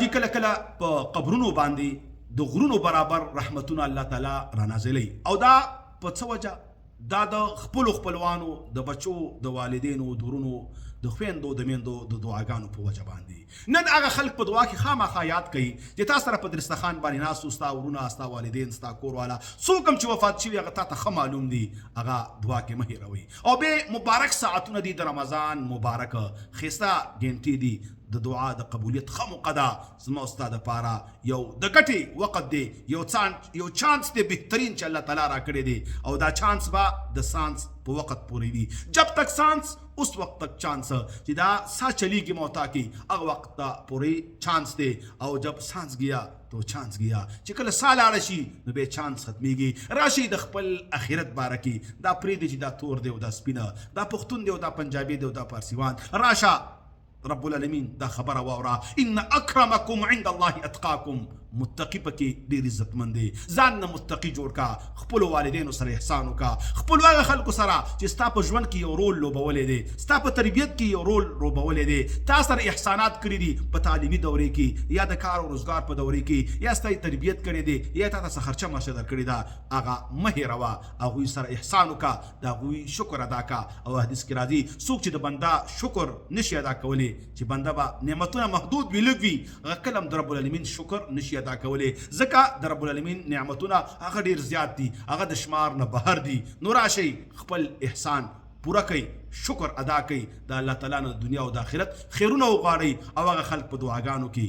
راځي کله کله په قبرونو باندې د غرونو برابر رحمتونه الله تعالی را نازلوي، او دا په څه وجه؟ دا د خپلو خپلوانو، د بچو، د والدینو، د ورونو، د خویندو، د میندو د دعاګانو په وجه باندې. نن هغه خلک په دعا کې خامخا یاد کړئ چې تا سره په درستخان باندې ناست وو، ستا ورونه، ستا والدین، ستا کور والا، څوک هم چې وفات شوي هغه تا ته ښه معلوم دي، هغه دعا کې مه هېروئ. او به مبارک ساعتونه دي د رمضان مبارک، ښایسته ګنټې دي د دعا د قبولیت ښه موقع ده. زما او ستا دپاره یو د ګټې وخت دی، یو چانس دی بهترین چې الله تعالی راکړی دی، او دا چانس به د سانس په وخت پورې وي، جب تک سانس اس وخت تک چانس، چې دا سا چلیږي موتا کې هغه وخت ته پورې چانس دی، او جب سانس ګیا تو چانس ګیا، چې کله سا لاړه شي نو بیا چانس ختمیږي. راشي د خپل اخرت باره کې دا پرېږدي چې دا تور دی او دا سپینه، دا پښتون دی او دا پنجابي دی او دا پارسیوان. راشه رب العالمین دا خبره واوره، ان اکرمکم عند الله اتقاکم، متقی پکې ډیر عزتمند دی. ځان نه متقی جوړ کا، خپلو والدینو سره احسان وکا، خپلو هغه خلکو سره چې ستا په ژوند کې یو رول لوبولی دی، ستا په تربیت کې یو رول لوبولی دی، تا سره احسانات کړي دي په تعلیمي دورې کې یا د کار او روزګار په دورې کې، یا ستا یې تربیت کړی دی، یا تا ته څه خرچه مرچه درکړې ده، هغه مه هېروه، هغوی سره احسان وکړه، د هغوی شکر ادا کا. او حدیث کې راځي څوک چې د بنده شکر نشي ادا کولی، چې بنده به نعمتونه محدود وي لږ وي، هغه کله هم د رب العالمین شکر نشي ادا کولی، ځکه د رب العالمین نعمتونه هغه ډیر زیات دي، هغه د شمار نه بهر دي. نو راشئ خپل احسان پوره کړئ، شکر ادا کړئ، د الله تعالی نه د دنیا او د آخرت خیرونه وغواړئ، او هغه خلک په دعاګانو کې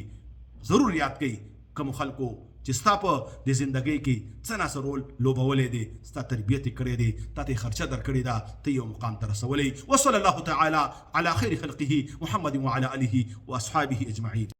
ضرور یاد کړئ کوم خلکو چې ستا په دې زندګۍ کې څه نا څه رول لوبولی دی، ستا تربیت یې کړی دی، تا ته یې خرچه درکړې ده، ته یې یو مقام ته رسولی. وصلی الله تعالی علی خیر خلقه محمد وعلی آله واصحابه اجمعین.